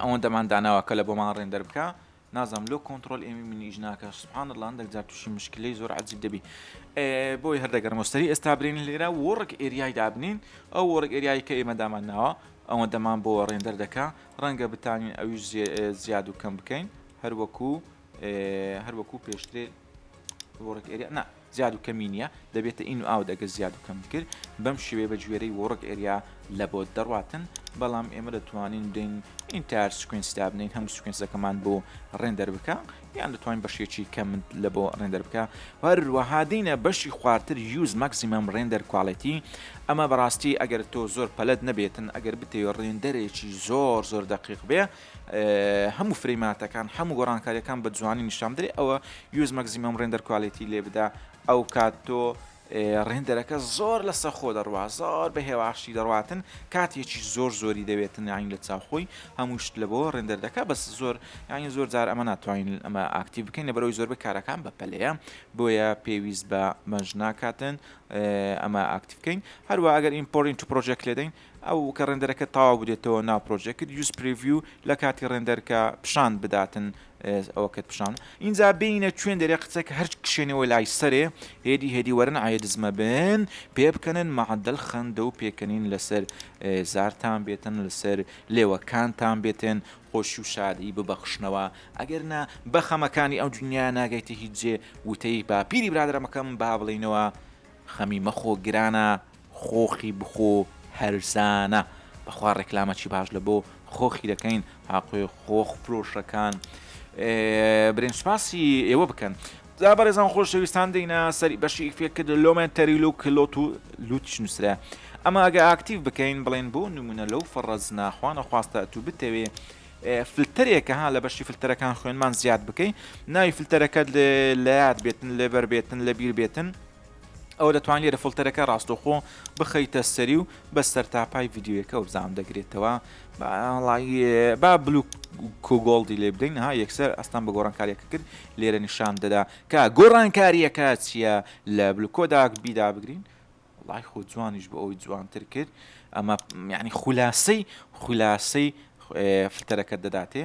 ئەوەندەمان داناوە کە لە بۆمان render بکە نازانم لۆ control M ی من ئیش ناکە سبحان اللە هەندێک جار تووشی مشکلەی زۆر عجیب دەبی بۆی هەر دەگەڕمەوە سەری ئێستا برین لێرە work area ی دابنین ئەو work area ی کە ئێمە دامان ناوە ئەوەندەمان بۆ render دەکا ڕەنگە بتانین ئەویش زیاد و کەم بکەین هەروەکو هەروەکو پێشترێ work area نا زیاد و کەمی نییە، دەبێتە in و out ئەگەر زیاد و کەمت کرد، بەم شێوەیە بە گوێرەی work area لە بۆت دەڕواتن، بەڵام ئێمە دەتوانین بدەین entire sequence دابنێین هەموو sequence ەکەمان بۆ render بکا یان دەتوانین بەشێکی کەمت لە بۆ render بکا هەروەها دێینە بەشی خوارتر use maximum render quality ئەمە بەڕاستی ئەگەر تۆ زۆر پەلەت نەبێتن ئەگەر بتەوێت render ێکی زۆر زۆر دەقیق بێ هەموو frame اتەکان هەموو گۆڕانکاریەکان بە جوانی نیشان بدرێ ئەوە use maximum render quality لێ بدە ئەو کات تۆ render ەکە زۆر لەسەر خۆ دەڕوا زۆر بە هێواشی دەڕاتن کاتێکی زۆر زۆری دەوێتن یاین لە چاوخۆی هەموو شت لە بۆ render دەکا بەس زۆر یانی زۆر جار ئەمە ناتوانین ئەمە active بکەین لە بەرەوەی زۆربەی کارەکان بە پەلەیە بۆیە پێویست بە مەش ناکاتن ئەمە active بکەین هەروە ئەگەر import into project لێدەین ئەو کە render ەکە تەواو بدێتەوە ناو project use preview لە کاتی render کە پیشان بداتن ئەوەکەت پیشان ئینجا بینە کوێن دەرێ قچەک هەر کشێنەوە لای سەرێ هێدی هێدی وەرن عێدزمە بن پێ بکەنن معدل خەندە و پێکەنین لەسەر زارتان بێتن لەسەر لێوەکانتان بێتن خۆشی و شادی ببەخشنەوە ئەگەر نا بە خەمەکانی ئەو دنیا ناگەیتە هیچ جێ وتەی باپیری برادەرەمەکەم با بڵێینەوە خەمی مەخۆ گرانە خۆخی بخۆ هەرزانە. بەخوا ڕێکلامەکی باش لە بۆ خۆخی دەکەین هاقوێ خۆخ فرۆشەکان برێن سوپاسی ئێوە بکەن. جا بەڕێزان خۆشەویستان دێینە سەری بەشی effect lumetri look LUT و LUT ش نووسرا ئەمە ئەگە active بکەین بڵێن بۆ نمونە لەو فەڕەزنا خوانە خواستە ئەتوو بتەوێ فلتەرێکە ها لە بەشی فلتەرەکان خوێنمان زیاد بکەی ناوی فلتەرەکەت لە یاد بێتن لەبەر بێتن لەبیر بێتن ئەوە دەتوانانی لێرە فڵتەرەکە ڕاستەوخۆ بخەیتە سەری و بە سەرتاپای ڤیدیۆیەکە وبزانام دەگرێتەوە با blue gold ی لێ بدەین ها یەکسەر ئەستان بە گۆڕانکاریەکە کرد لێرە نیشان دەدا کە گۆڕانکاریەکە چییە لە blue Kodak بیدا بگرین وڵی خۆ جوانیش بۆ ئەوی جوانتر کرد ئەمە یعنی خولاسەی خولاسەی فلتەرەکە دەداتێ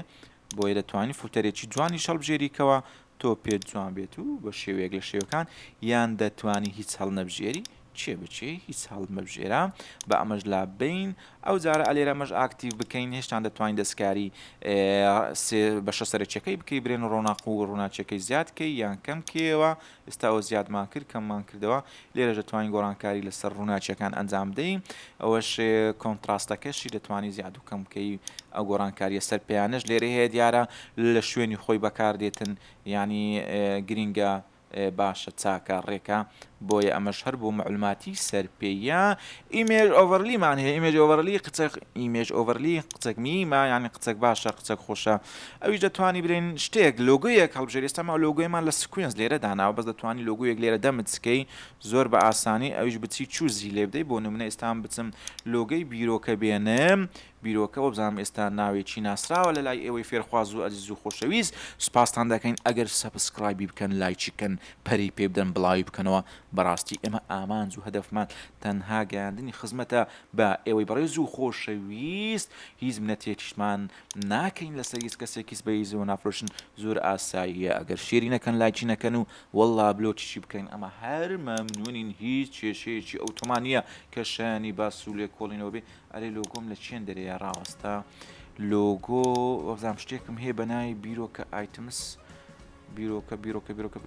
بۆیە دەتوانی فلتەرێکی جوانیش هەڵبژێری کەوا تۆ پێت جوان بێت و بە شێوەیەک لە شێوەکان یان دەتوانی هیچ هەڵنەبژێری چێ بچێ هیچ هەڵمەبژێرە بە ئەمەش لا بین ئەو جارە ئەلێرە ئەمەش active بکەین هێشتان دەتوانین دەستکاری سێ بەشە سەرەکیەکەی بکەی برێن ڕۆناق و ڕووناچەکەی زیاد کەی یان کەم کێوە ئێستا ئەوە زیادمان کرد کەممان کردەوە، لێرەش دەتوانین گۆڕانکاری لەسەر ڕووناکیەکان ئەنجام بدەین، ئەوەش contrast ەکەشی دەتوانی زیاد و کەم بکەی، ئەو گۆڕانکاریە سەر پێیانەش لێرە هەیە دیارە لە شوێنی خۆی بەکاردێتن یانی گرینگە باشە چاکە ڕێکە بۆیە ئەمەش هەر بۆ معلوماتی سەر پێیە image overlay مان هەیە image overlay قچەک image overlay قچەک میمە یعنی قچەک باشە قچەک خۆشە ئەویش دەتوانی برێن شتێک لۆگۆیەک هەڵبژێری ئێستا ما لۆگۆیمان لە sequence لێرە داناوە بەس دەتوانی لۆگۆیەک لێرە دەمت سکەی زۆر بە ئاسانی ئەویش بچی choose ی لێ بدەی بۆ نمونە ئێستا من بچم لۆگەی بیرۆکە بێنم بیرۆکە وەبزانم ئێستا ناوێکی ناسراوە لە لای ئێوەی فێرخواز و ئەزیز و خۆشەویست سوپاستان دەکەین ئەگەر subscribe ی بکەن لایکی کەن پەرەی پێ بدەن بڵاوی بکەنەوە بەڕاستی ئێمە ئامانج و هەدەفمان تەنها گەیاندنی خزمەتە بە ئێوەی بەڕێز و خۆشەویست هیچ منەتێکیشمان ناکەین لەسەر هیچ کەسێک هیچ بە هیچەوە نافرۆشن زۆر ئاساییە ئەگەر share ی نەکەن لایکی نەکەن و وەڵا block یشی بکەین ئەمە هەر مەمنونین هیچ کێشەیەکی ئەوتۆمان نییە کە شایانی باس و لێکۆڵینەوە بێ ئەرێ لۆگۆم لە چێن دەرێ ڕاوەستا لۆگۆ وەبزانام شتێکم هەیە بە ناوی بیرۆکە items بیرۆکە بیرۆکە بیرۆکە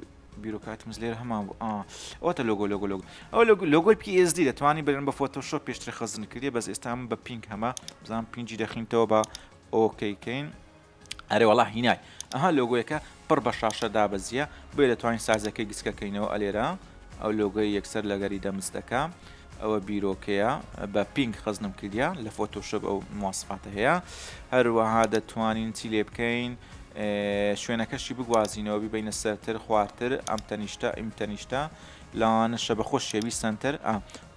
بیرۆکە items لێرە هەمان بوو ئا ئەوەتە لۆگۆ لۆگۆ لۆگۆ ئەو لۆگۆ لۆگۆی PSD دەتوانی برن بە فۆتۆشۆپ پێشتر خەزن کردی بەس ئێستا من بە PNG هەمە بزانم PNG ی دەخینتەوە بە okay کەین ئەرێ وەڵا هینای ئەها لۆگۆیەکە پڕ بە شاشە دابەزیە بۆیە دەتوانین سازەکەی گچکەکەینەوە ئەلێرە ئەو لۆگۆی یەکسەر لەگەری دەمس دەکا ئەوە بیرۆکەیە بە PNG خەزنم کردیا لە فۆتۆشۆپ ئەو مواسفاتە هەیە هەروەها دەتوانین چی لێ بکەین شوێنەکەشی بگوازینەوە بیبینە سەرتر خوارتر ئەم تەنیشتە ئەم تەنیشتە لەوانەشە بە خۆش شێوی center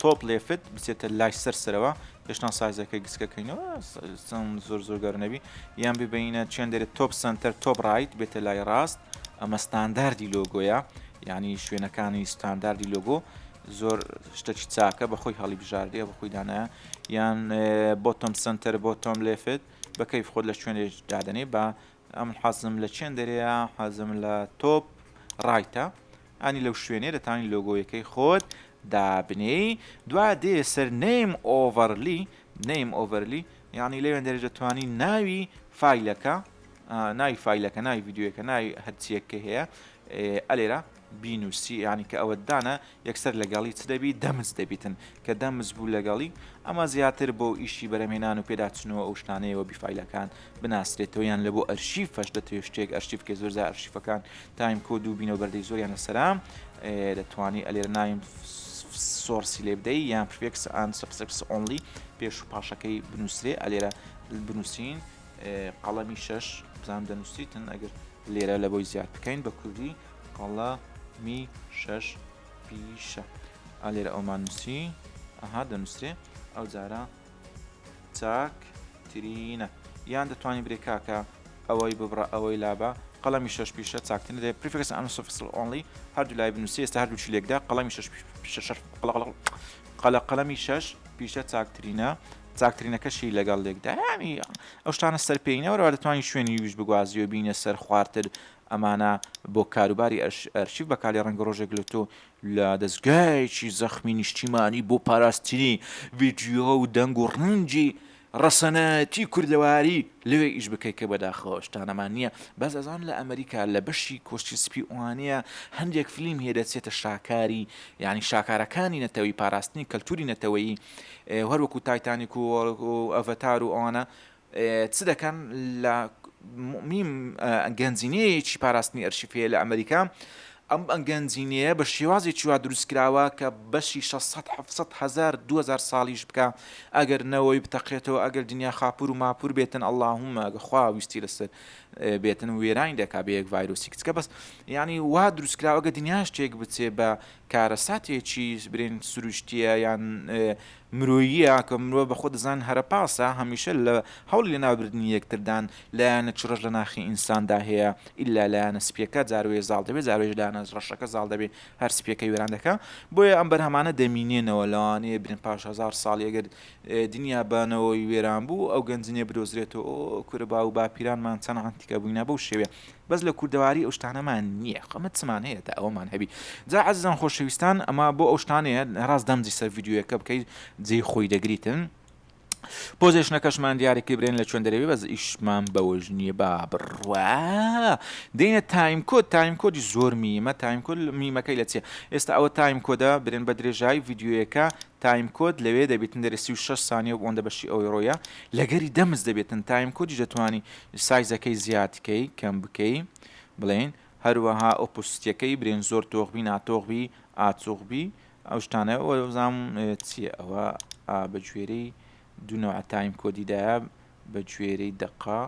top left بچێتە لای سەر سەرەوە هێشتا سایزەکەی گچکەکەینەوە زۆر زۆر گەر نەبی یان ببینە چێن دەرێت top center top right بێتە لای ڕاست ئەمە ستانداردی لۆگۆیە یعنی شوێنەکانی ستانداردی لۆگۆ زۆر شتەکی چاکە بە خۆی هەڵی بژاردەیە بە خۆی دانایە یان bottom center bottom left. بە کەیف خۆت لە شوێنێک دادەنێ بە ئەمن حەزم لە چێن دەرەیە حەزم لە top right ە ئانی لەو شوێنێ دەتانی لۆگۆیەکەی خۆت دابنێی دوا دێ سەر name overlay name overlay یعنی لەوێن دەرێ دەتوانی ناوی فایلەکە ناوی فایلەکە ناوی ڤیدیۆیەکە ناوی هەرچیەک کە هەیە ئەلێرە بینوسی یانی کە ئەوەت دانا یەکسەر لەگەڵی چ دەبی دەمج دەبیتن کە دەمج بوو لەگەڵی ئەمە زیاتر بۆ ئیشی بەرەمهێنان و پێداچنەوە ئەو شتانەیەوە بی فایلەکان بناسرێتەوە یان لە بۆ ئەرشیفەش دەتەوێت شتێک ئەرشیف بکەی زۆر جار ئەرشیفەکان time code و بینەوە بەردەی زۆریان لەسەرە دەتوانی ئەلێرە name source ی لێ بدەی یان prefix and suffix only پێش و پاشەکەی بنووسرێ ئەلێرە بنووسین قەڵەمی شەش بزانم دەنووسیتن ئەگەر لێرە لە بۆی زیاد بکەین بە کوردی قەڵەمی شەش پیشە ئا لێرە ئەومان نووسی ئەها دەنووسرێ ئەو جارە چاکترینە یان دەتوانانی برێ کاکە ئەوەی ببڕە ئەوەی لابە قەڵەمی شەش پیشە چاکترین دەێ prefix and suffix only هەردوو لای بنووسی ئێستا هەردوو لێکدا قەڵەمی شەش پیشە شەش قەڵە قەڵەمی شەش پیشە چاکترینە چاکترینەکەشی لەگەڵ لێکدا یانی ئەو شتانە سەر پێی نەوەرەوە دەتوانانی شوێنی ویش بگوازی و بینە سەر خوارتر ئەمانە بۆ کاروباری ئەرشیف بەکاری ڕەنگە ڕۆژێک لە تۆ لە دەستگایەکی زەخمی نیشتیمانی بۆ پاراستنی ڤیدیۆ و دەنگ و ڕەنگی ڕەسەنایەتی کوردەواری لەوێ ئیش بکەی کە بەداخەوە شتانەمان نییە بەس ئەزان لە ئەمریکا لە بەشی کۆشکی سپی ئەوانەیە هەندێک فلیم هەیە دەچێتە شاکاری یعنی شاکارەکانی نەتەوەی پاراستنی کەلتوری نەتەوەیی هەر وەکو تایتانیک و ئەڤەتار و ئەوانە چ دەکەن لە میم گەنجینەیەکی پاراستنی ئەرشیف هەیە لە ئەمریکا ئەم گەنجینەیە بە شێوازێکی وا دروست کراوە کە بەشی 600 700 هزار 2000 ساڵیش بکە ئەگەر نەوەی بتەقێتەوە ئەگەر دنیا خاپور و ماپور بێتن اللهم ئەگە خوا ویستی لەسەر بێتن وێرانی دەکا بە یەک ڤایرۆسی کچکە بەس یعنی وا دروست کراوە گە دنیا شتێک بچێ بە کارەساتێکی برێن سروشتیە یان مرۆییە کە مرۆڤ بە خۆ دەزان هەرە پاسە هەمیشە لە هەوڵی لەناوبردنی یەکتردان لایەنە چڕەش لە ناخی ئینساندا هەیە ئیلا لایەنە سپیەکە جاروێ زاڵ دەبێت جاروێش لایەنە ڕەشەکە زاڵ دەبێت هەر سپیەکە وێران دەکا بۆیە ئەم بەرهەمانە دەمینێنەوە لەوانەیە برێن پاش هەزار ساڵی ئەگەر دنیا بانەوەی وێران بوو ئەو گەنجینەیە بدۆزرێتەوە ئۆ کورە باو باپیرانمان چەند عەنتیکە بووینە بەو شێوەیە بەس لە کوردەواری ئەو شتانەمان نییە خەمە چمان هەیە تا ئەوەمان هەبی جا عەزیزان خۆشەویستان ئەمە بۆ ئەو شتانەیە ڕاست دەمجی سەر ڤیدیۆیەکە بکەیت جێی خۆی دەگریتن position ەکەشمان دیاری کرد برێن لە چۆن دەرەوی بەس ئیشمان بەوەش نییە با بڕوا دێنە time code time code ی زۆر میمە time code میمەکەی لە چیە ئێستا ئەوە time code ە برێن بە درێژایی ڤیدیۆیەکە time code لەوێ دەبێتن دەرێ 36 سانیە و ئەوەندە بەشی ئەوەی ڕۆیە لەگەری دەمز دەبێتن time code یش دەتوانی سایزەکەی زیاد کەی کەم بکەی بڵێین هەروەها opacity ەکەی برێن زۆر تۆخ بی ناتۆخ بی ئاچوخ بی ئەو شتانە وەزام چییە ئەوە بە گوێرەی دوو نەوع time code ی دایە بە گوێرەی دەقە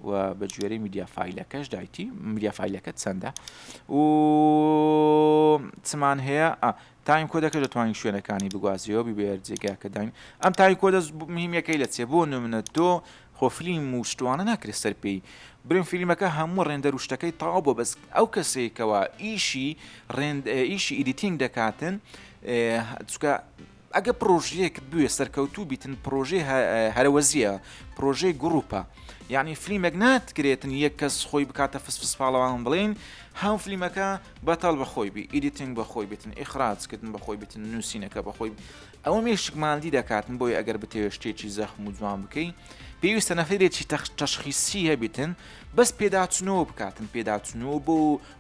و بە گوێرەی media file ەکەش دایتی media file ەکە چەندە و چمان هەیە time code ەکە دەتوانین شوێنەکانی بگوازیەوە بیبێر جێگاکە داین ئەم time code ە مهمیەکەی لە چێ بۆ نمونە تۆ خۆ فلیم و شتوانە ناکرێت سەر پێی برێم فیلمەکە هەموو render و شتەکەی تەواو بۆ بەس ئەو کەسەی کەوا ئیشی ڕێند ئیشی editing دەکاتن چکە ئەگە پرۆژەیەکت بوێ سەرکەوتوو بیتن پرۆژەی هەرەوەزیە پرۆژەی گروپە یعنی فلیمێک ناتکرێتن یەک کەس خۆی بکاتە فسفس پاڵەوان بڵین هەم فلیمەکە بەتاڵ بەخۆی بی editing بەخۆی بێتن ئیخراجکردن بەخۆی بێتن نووسینەکە بەخۆی ئەوە مێشک ماندی دەکاتن بۆیە ئەگەر بتەوێت شتێکی زەخم و جوان بکەی پێویستە نەفەرێکی تەشخیسی هەبیتن بەس پێداچنەوە بکاتن پێداچنەوە بۆ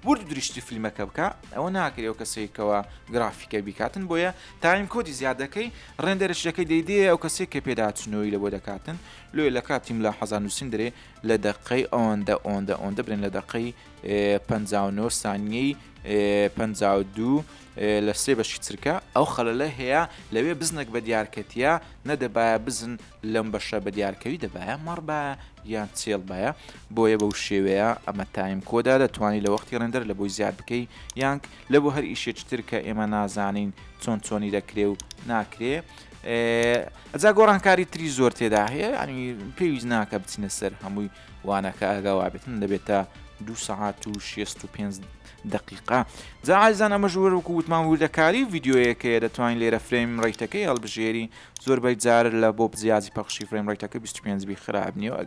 ورد درشتی فیلمەکە بکە ئەوە ناکرێ ئەو کەسێکەوە گرافیکە بیکاتن بۆیە time code ی زیاد دەکەی render ەشەکەی دەیدێ ئەو کەسێک کە پێداچنەوەی لە بۆ دەکاتن لۆیە لە کاتی ملا حەزان نووسین درێ لە دەقەی ئەوەندە ئەوەندە ئەوەندە برێن لە دەقەی 59 سانیەی 52 لە سێ بەشی چرکە ئەو خەلەلە هەیە لەوێ بزنێک بە دیارکەتیە نەدەبایە بزن لەم بەشە بە دیارکەوی دەبایە مەڕ بایە یان چێڵ بایە بۆیە بەو شێوەیە ئەمە time code ە دەتوانی لە وەختی render لە بۆی زیاد بکەی یانک لە بۆ هەر ئیشێکی تر کە ئێمە نازانین چۆن چۆنی دەکرێ و ناکرێ ئەجا گۆڕانکاری تری زۆر تێدا هەیە ینی پێویست ناکە بچینە سەر هەمووی وانەکە ئەگا وابێتن دەبێتە دوو سەعات و 65 دقیقە جا ئازیزان ئەمەش وەکو وتمان وردەکاری ڤیدیۆیەکەیە دەتوانین لێرە frame rate ەکەی هەڵبژێری زۆربەی جار لە بۆ زیادی پەخشی frame rate ەکە 25 بی خراپ نییە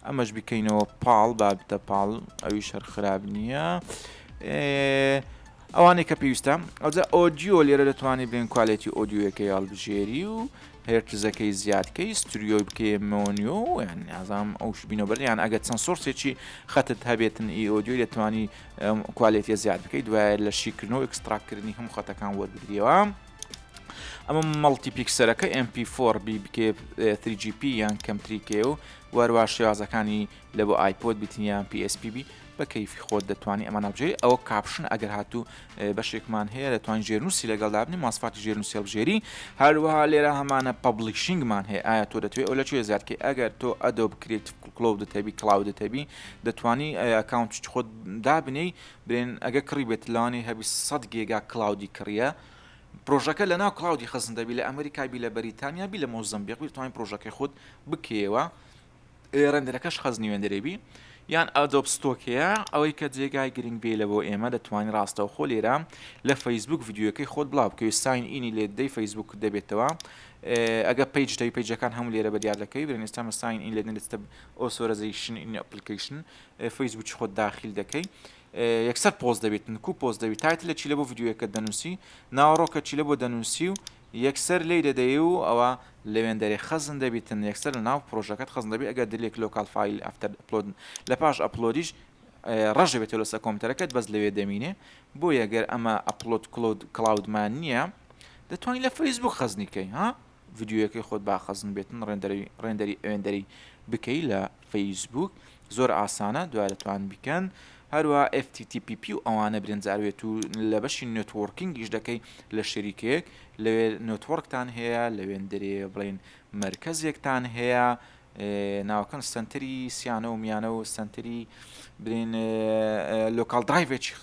ئەمەش بکەینەوە پاڵ بابتە پاڵ ئەویش هەر خراپ نییە. ئەوانەی کە پێویستە ئەوجا audio لێرە دەتوانانی بلێن quality audio یەکەی هەڵبژێری و hertz ەکەی زیادکەی stereo ی بکەی mono یان نازانم ئەو بینەوە یان ئەگەر چەند source ێکی خەتت هەبێتن ئی audio ی دەتوانی quality ە زیاد بکەیت دوایە لە شیکردنەوە extract کردنی هەموو خەتەکان وەربگریەوە. ئەمە multi pixel ەکە MP4 بی بکێ 3GP یان کەمتری کێ و وەروا شێوازەکانی لە بۆ iPod بیتن یان PSP بی بە کەیفی خۆت دەتوانی ئەمانە بژێری ئەوە caption ئەگەر هاتوو بەشێکمان هەیە دەتوانین ژێرنووسی لەگەڵ دابنی ماسفاتی ژێرنووسی هەڵبژێری هەروەها لێرە هەمانە publishing مان هەیە ئایا تۆ دەتوێت ئەو لە کوێ زیادکەی ئەگەر تۆ Adobe Creative Cloud ت هەبی cloud ت هەبی دەتوانی account خۆت دابنێی برێن ئەگە کڕی بێت لەوانەیە هەبی 100 گێگا cloud ی کڕیە پرۆژەکە لە ناو cloud ی خزن دەبی لە ئەمریکا بی لە بەریتانیا بی لە مۆزەمبیق بی توانین پرۆژەکەی خۆت بکەیەوە render ەکەش خەزنی وێندەرێ بی یان Adobe Stock هەیە ئەوەی کە جێگای گرنگ بێ لە بۆ ئێمە دەتوانین ڕاستەوخۆ لێرە لە فەیسبوک ڤیدیۆکەی خۆت بڵاو بکەوی sign in ی لێ دەی فەیسبوک دەبێتەوە ئەگە page دەی page ەکان هەموو لێرە بە دیار دەکەوی برێن ئێستا مە sign in لێ دەستە authorization in application فەیسبوکی خۆت داخیل دەکەی یەکسەر پۆست دەبێتن کو پۆست دەبی title ە چی لە بۆ ڤیدیۆیەکە دەنووسی ناوەڕۆکە چی لە بۆ دەنووسی و یەکسەر لێی دەدەی و ئەوە لەوێندەرێ خەزن دەبیتن یەکسەر لە ناو پرۆژەکەت خەزن دەبی ئەگەر delete local file after upload لە پاش upload یش ڕەش دەبێتەوە لەسەر کۆمپیوتەرەکەت بەس لەوێ دەمینێ بۆیە گەر ئەمە upload cloud cloud مان نییە دەتوانین لە فەیسبوک خەزنی کەی ها ڤیدیۆیەکەی خۆت با خەزن بێتن render ی render ی ئەوێندەری بکەی لە فەیسبوک زۆر ئاسانە دوای دەتوان بیکەن هەروە FTTPP و ئەوانە برێن جاروێت و لە بەشی networking یش دەکەی لە شەریکەیەک لەوێ network تان هەیە لەوێندەرێ بڵێن مەرکەزێکتان هەیە ناوەکەن سنتەری سیانە و میانە و سنتەری برێن local drive ێکی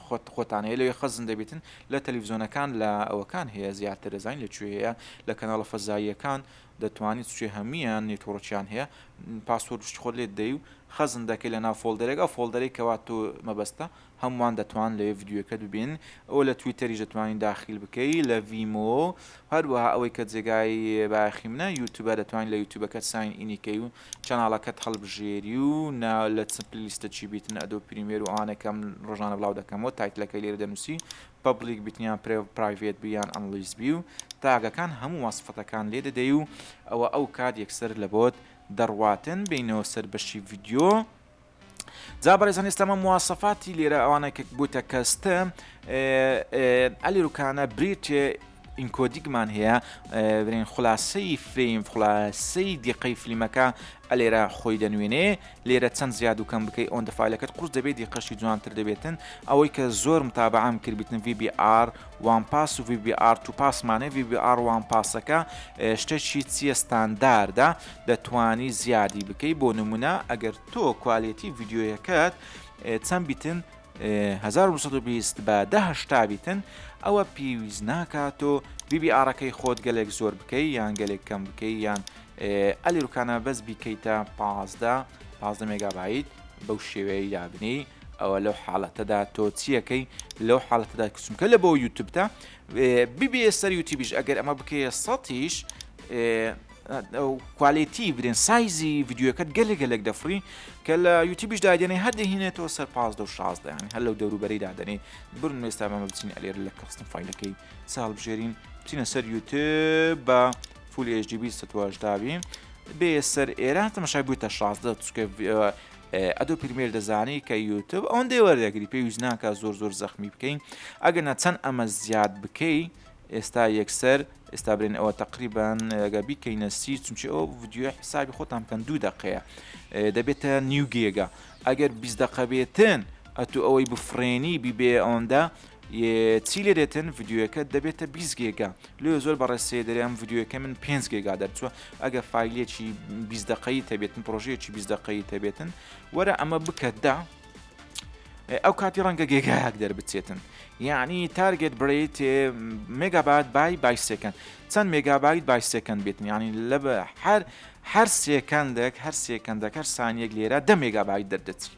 خۆت خۆتان هەیە لەوێ خەزن دەبێتن لە تەلەڤزیۆنەکان لە ئەوەکان هەیە زیاتر دەزانین لە کوێ هەیە لە کەناڵە فەزاییەکان دەتوانیت چێ هەموویان network یان هەیە password شتی خۆت لێت دەی و خەزن دەکەی لە ناو folder ێک ئەو folder ێک کەوا تۆ مەبەستە هەمووان دەتوان لەوێ ڤیدیۆکەت ببینن ئەوە لە تویتەریش دەتوانین داخیل بکەی لە Vimeo هەروەها ئەوەی کە جێگای بایەخی منە یوتیوبە دەتوانین لە یوتیوبەکەت sign in ی کەی و channel ەکەت هەڵبژێری و نا لە چ playlist ە چی بیتن Adobe Premiere و ئەوانە کەم ڕۆژانە بڵاو دەکەمەوە title ەکەی لێرە دەنووسی public بیتن یان private بی یان unlisted بی و tag ەکان هەموو ماسفەتەکان لێ دەدەی و ئەوە ئەو کات یەکسەر لە بۆت دەڕواتن بینەوە سەر بەشی ڤیدیۆ جا بەڕێزان ئێستا مە مواسەفاتی لێرە ئەوانە کە بووتە custom ئەلیروکانە بریتێ encoding مان هەیە برێن خلاصەی فریم خلاصەی دیقەی فلیمەکە ئەلێرە خۆی دەنوێنێ لێرە چەند زیاد و کەم بکەی ئەوەندە فایلەکەت قورس دەبێت دیقەشی جوانتر دەبێتن ئەوەی کە زۆر متابعام کردبیتن VBR one pass و VBR two pass مانێ VBR one pass ەکە شتێکی چییە ستانداردە دەتوانی زیادی بکەی بۆ نمونە ئەگەر تۆ quality ڤیدیۆیەکەت چەند بیتن 1920 بە 1080 بیتن ئەوە پێویست ناکات تۆ VBR ەکەی خۆت گەلێک زۆر بکەی یان گەلێک کەم بکەی یان ئەلیروکانە بەس بیکەیتە 15 15 مێگابایت بەو شێوەیە دابنی ئەوە لەو حاڵەتەدا تۆ چیەکەی لەو حاڵەتەدا کچمکە لە بۆ یوتبتە ببێ سەر یوتیبیش ئەگەر ئەمە بکەیە سەتیش quality برێن سایزی ڤیدیۆکەت گەلێک گەلێک دەفڕی کە لە یوتیبیش دادێنێ هەر دەهینێتەوە سەر 15 و 16 ینی هەر لەو دەوروبەری دادەنێ برن ئێستا بەمە بچین ئەلێر لە custom فایلەکەی ساڵ بژێرین بچینە سەر یوتیوب بە full HD 180 بی بێ سەر ئێران تەمەشای بوویتە 16 چکە Adobe Premiere دەزانی کە یوتیوب ئەوەندەی وەردەگری پێویست ناکە زۆر زۆر زەخمی بکەین ئەگەر نە چەند ئەمە زیاد بکەی ئێستا یەکسەر ئێستا برێن ئەوە تقریبان ئەگە بیکەینە سی چونکی ئەو ڤیدیۆ حسابی خۆتان بکەن دوو دقەیە دەبێتە نیو گێگا ئەگەر 20 دقە بێتن ئەتو ئەوەی بفرێنی بیبێ ئەوەندە چی لێ دێتن ڤیدیۆیەکە دەبێتە 20 گێگا لێ زۆر بەڕێسێ دەرێ ئەم ڤیدیۆیەکە من 5 گێگا دەرچووە ئەگە فایلێکی 20 دقەی تەبێتن پرۆژەیەکی 20 دقەی تەبێتن وەرە ئەمە بکە دا ئەو کاتی ڕەنگە گێگایەک دەربچێتن یعنی target bitrate megabyte by by second چەند مێگابایت by second بێتن یعنی لە هەر هەر second ێک هەر second ەک هەر سانیەک لێرە دە مێگابایت دەردەچی.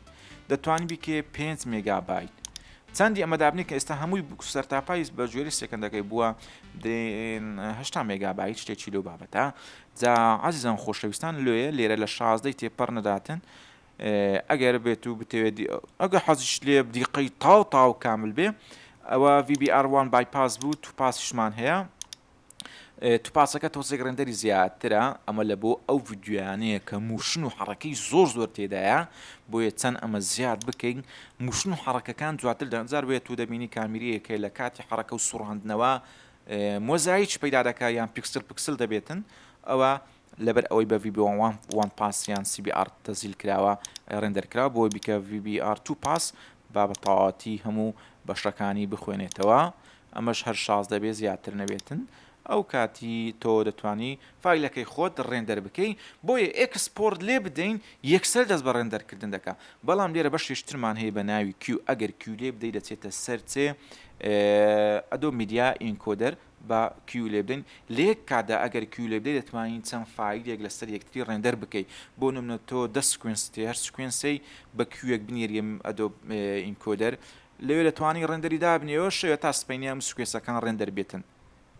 دەتوانی بیکەیە 5 مێگابایت. چەندی ئەمە دابنێ کە ئێستا هەمووی سەرتاپای بە گوێرەی second ەکەی بووە 80 مێگابایت شتێکی لەو بابەتە. جا عەزیزان خۆشەویستان لۆیە لێرە لە شازدەی تێپەڕ نەداتن ئەگەر بێت و بتەوێت ئەگە حەزیشت لێ دیقەی تاو تاو کامل بێ ئەوە VBR one bypass بوو two pass یشمان هەیە two pass ەکە تۆزێک render ی زیاترە ئەمە لە بۆ ئەو ڤیدیۆیانەیە کە motion و حەڕەکەی زۆر زۆر تێدایە بۆیە چەند ئەمە زیاد بکەین motion و حەڕەکەکان جواتر دەجار بێت و دەبینی کامیرەیەکە لە کاتی حەڕەکە و سوڕاندنەوە مۆزایچ پەیدا دەکا یان pixel pixel دەبێتن ئەوە لەبەر ئەوەی بە VB one pass یان CBR تەزیل کراوە render کراوە بۆی بیکە VBR two pass با بە تەواوەتی هەموو بەشەکانی بخوێنێتەوە ئەمەش هەر 16 بێ زیاتر نەبێتن ئەو کاتی تۆ دەتوانی file ەکەی خۆت render بکەی بۆیە export لێ بدەین یەکسەر دەست بە render کردن دەکا بەڵام لێرە بەشێش ترمان هەیە بە ناوی queue ئەگەر queue لێ بدەی دەچێتە سەر چێ Adobe Media Encoder با queue لێ بدەین لە یەک کاتدا ئەگەر queue لێ بدەی دەتوانین چەند file ێک لەسەر یەکتری render بکەی بۆ نمونە تۆ دە sequence تێ هەر sequence ەی بە queue ەک بنێریە Adobe Encoder لەوێ دەتوانی render ی دابنێەوە شەوێ تا سپەینێ ئەم sequence ەکان render بێتن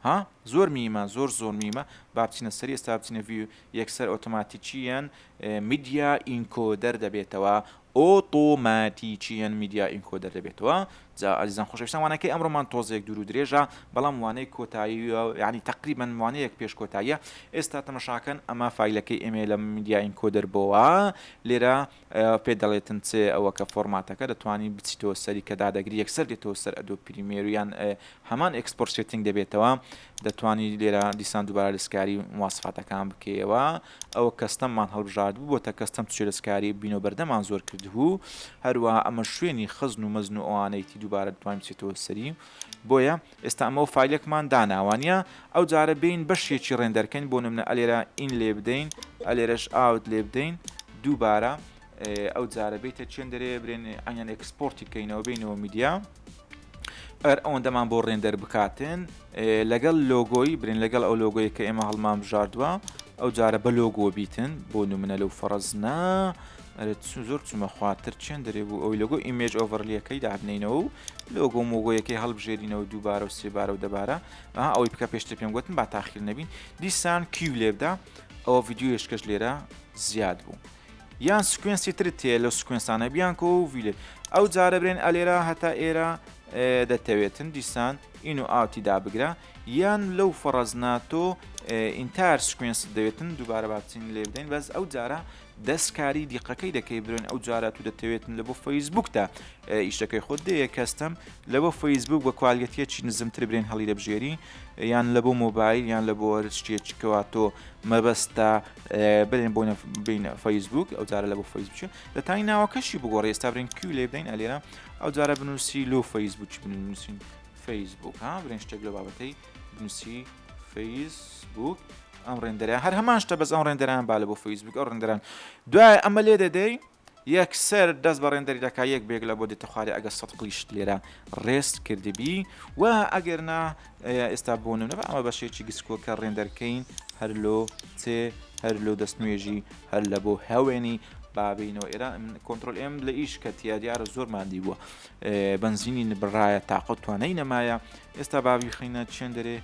ها زۆر میمە زۆر زۆر میمە با بچینە سەری ئێستا بچینە view یەکسەر ئۆتۆماتیکیەن Media Encoder دەبێتەوە ئۆتۆماتیکیەن Media Encoder دەبێتەوە جا ئازیزان خۆشەویستان وانەکەی ئەمڕۆمان تۆزێک دوور و درێژە بەڵام وانەی کۆتایی یعنی تقریبا وانەیەک پێش کۆتاییە ئێستا تەمەشاکەن ئەمە file ەکەی ئێمە لە Media Encoder بۆوە لێرە پێت دەڵێتن چ ئەوە کە format ەکە دەتوانی بچیتەوە سەری کە دادەگری یەکسەر دێتەوە سەر Adobe Premiere و یان هەمان export setting دەبێتەوە دەتوانی لێرە دیسان دووبارە دەستکاری مواسفاتەکان بکەیەوە ئەوە custom مان هەڵبژارد بوو بۆتە custom چێ دەستکاری بینۆ بەردەمان زۆر کردبوو هەروەها ئەمە شوێنی خزن و مەزن و ئەوانەیتی دووبارە دەتوانین بچێتەوە سەری بۆیە ئێستا ئەمە و file ێکمان داناوانە ئەو جارە بین بەشێکی render کەین بۆ نمونە ئەلێرە in لێ بدەین ئەلێرەش out لێ بدەین دووبارە ئەو جارە بیتە چێن دەرێ برێن ئەیان export ی کەینەوە بینەوە میدیا ئەر ئەوەندەمان بۆ render بکاتن لەگەڵ لۆگۆی برێن لەگەڵ ئەو لۆگۆی کە ئێمە هەڵمان بژاردووە ئەو جارە بە لۆگۆ بیتن بۆ نمونە لەو فەڕزنا ئەرێ زۆر چوومە خوارتر چێن دەرێ بوو ئەوی لۆگۆ image overlay ەکەی دابنینەوە و لۆگۆ مۆگۆیەکەی هەڵبژێرینەوە دووبارە و سێبارە و دەبارە ئەها ئەوەی بکە پێشتر پێم گوتن با تاخیر نەبین دیسان queue لێبدا ئەوە ڤیدیۆیشکەش لێرە زیاد بوو یان sequence ی ترت تێ لەو sequence انە بیان کۆ و ڤیلێ ئەو جارە برێن ئەلێرە هەتا ئێرە دەتەوێتن دیسان in و out ی دابگرە یان لەو فەڕەزنا تۆ entire sequence دەوێتن دووبارە با بچین لێ بدەین بەس ئەو جارە دەستکاری دیقەکەی دەکەی برۆین ئەو جارە تو دەتەوێتن لە بۆ فەیسبوکتا ئیشەکەی خۆت دەیە custom لە بۆ فەیسبوک بە quality ەکی نزمتر برێن هەڵی دەبژێری یان لە بۆ مۆبایل یان لە بۆ شتێکی کەوا تۆ مەبەستە برێن بۆ بین فەیسبوک ئەو جارە لە بۆ فەیسبوک دەتانی ناوەکەشی بگۆڕی ئێستا برێن queue لێ بدەین ئەلێرە ئەو جارە بنووسی لۆ فەیسبوک بنووسین فەیسبوک ها برێن شتێک لە بابەتەی بنووسی فەیسبوک ئەم render ە هەر هەمان شتە بەس ئەم render ان با لە بۆ فەیسبوک ئەو render ان دوای ئەمە لێ دەدەی یەکسەر دەست بە render ی دەکا یەک بێک لە بۆ دێتە خوارێ ئەگەر سەد قلیشت لێرە ڕێست کردبی و ئەگەر نا ئێستا بۆ نمونە ئەمە بەشێکی گسکۆکە render کەین هەر لۆ چێ هەر لۆ دەست نوێژی هەر لە بۆ هەوێنی بابینەوە ئێرە control M لە ئیش کەتیە دیارە زۆر مادی بووە بەنزینی نبڕایە تاقە توانای نەمایە ئێستا بابی خینە چێن دەرێ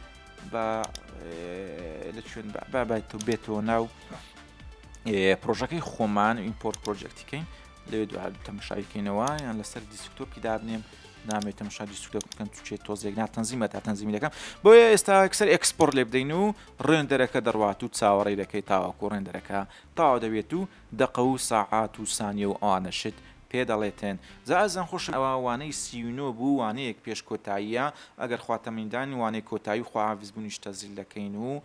با لە شوێن با بایتەوە بێتەوە ناو پرۆژەکەی خۆمان import project ی کەین لەوێ دوای تەمەشای کەینەوە یان لەسەر desktop ی دابنێم نامێت تەمەشا desktop بکەم چێت تۆزێک نا تەنزیمە تا تەنزیمی دەکەم بۆیە ئێستا کسەر export لێ بدەین و render ەکە دەڕوات و چاوەڕێی دەکەی تاوەکو render ەکە تاوا دەبێت و دەقە و ساعات و سانیە و ئەوانەشت پێ دەڵێتن. جا ئازیزان خۆشم ئەوە وانەی 39 بوو وانەیەک پێش کۆتاییە ئەگەر خوا تەمەنیدان وانەی کۆتایی و خواحافیز بوونیش تەزیل دەکەین و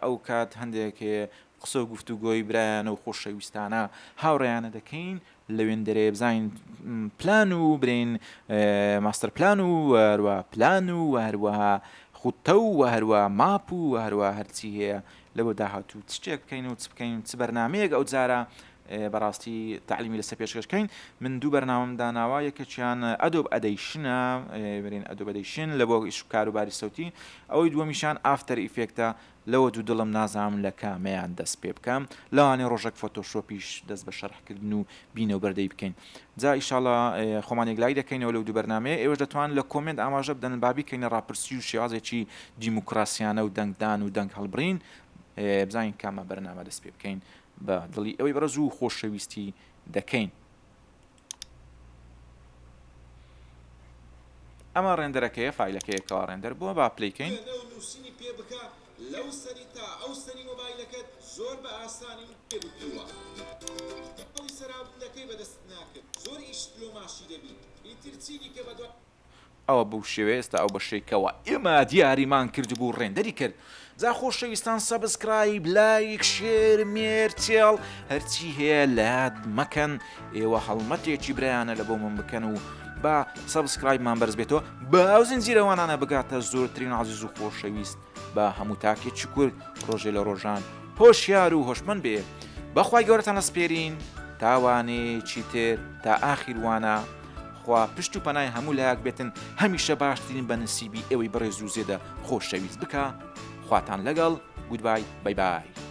ئەو کات هەندێک قسە و گفتوگۆی برایانە و خۆشەویستانە هاوڕێیانە دەکەین لەوێندەرێ بزانین پلان و برێن master plan و هەروە پلان و هەروەها خوتە و هەروە map و هەروە هەرچی هەیە لەوە داهاتوو چ شتێک بکەین و چ بکەین چ بەرنمەیەک ئەو جارە. بەڕاستی تەعلیمی لەسەر پێشکەش کەین من دوو بەرنامەم داناوە یەکێکیان Adobe Audition ە برین Adobe Audition لە بۆ ئیش کاروباری سەوتی ئەوەی دووەمیشان After Effect ە لەوە دوو دڵم نازانم لە کامەیان دەست پێ بکەم لەوانەیە ڕۆژەک Photoshop یش دەست بە شەرحکردن و بینە و بەردەی بکەین جا ئیشاڵا خۆمان یەکلایی دەکەینەوە لەو دوو بەرنامەیە ئێوەش دەتوان لە comment ئاماژە بدەن با بیکەینە ڕاپرسی و شێوازێکی دیموکراسیانە و دەنگدان و دەنگ هەڵبڕین بزانین کامە بەرنامە دەست پێ بکەین بە دڵی ئەوەی بەڕێز و خۆشەویستی دەکەین. ئەمە render ەکەیە فایلەکەیە کەوا render بووە با play کەین. وێنە و نووسینی پێ بکە لەو سەری تا ئەو سەری مۆبایلەکەت زۆر بە ئاسانی و پێ بپیوە. ماڵی سەراوبندەکەی بەدەستت ناکرد زۆر ئیشت لۆ ماشی دەبی ئیتر چی دیکە بەدوای. ئەوە بەو شێوەیە ئێستا ئەو بەشەی کەوا ئێمە دیاریمان کردبوو render ی کرد جا خۆشەویستان subscribe like share مێر چێڵ هەرچی هەیە لەیاد مەکەن ئێوە هەڵمەتێکی برایانە لە بۆ من بکەن و با subscribe مان بەرز بێتەوە با ئەو زنجیرەوانانە بگاتە زۆرترین عزیز و خۆشەویست با هەموو تاکێکی کورد ڕۆژێ لە ڕۆژان هۆشیار و هۆشمەند بێ بەخوای گەورەتان ئەسپێرین تاوانێکی تر تا ئاخیر وانە خوا پشت و پەنای هەموو لایەک بێتن هەمیشە باشترین بە نسیبی ئێوەی بەڕێز و زێدە خۆشەویست بکا خواتان لەگەڵ goodbye bye bye.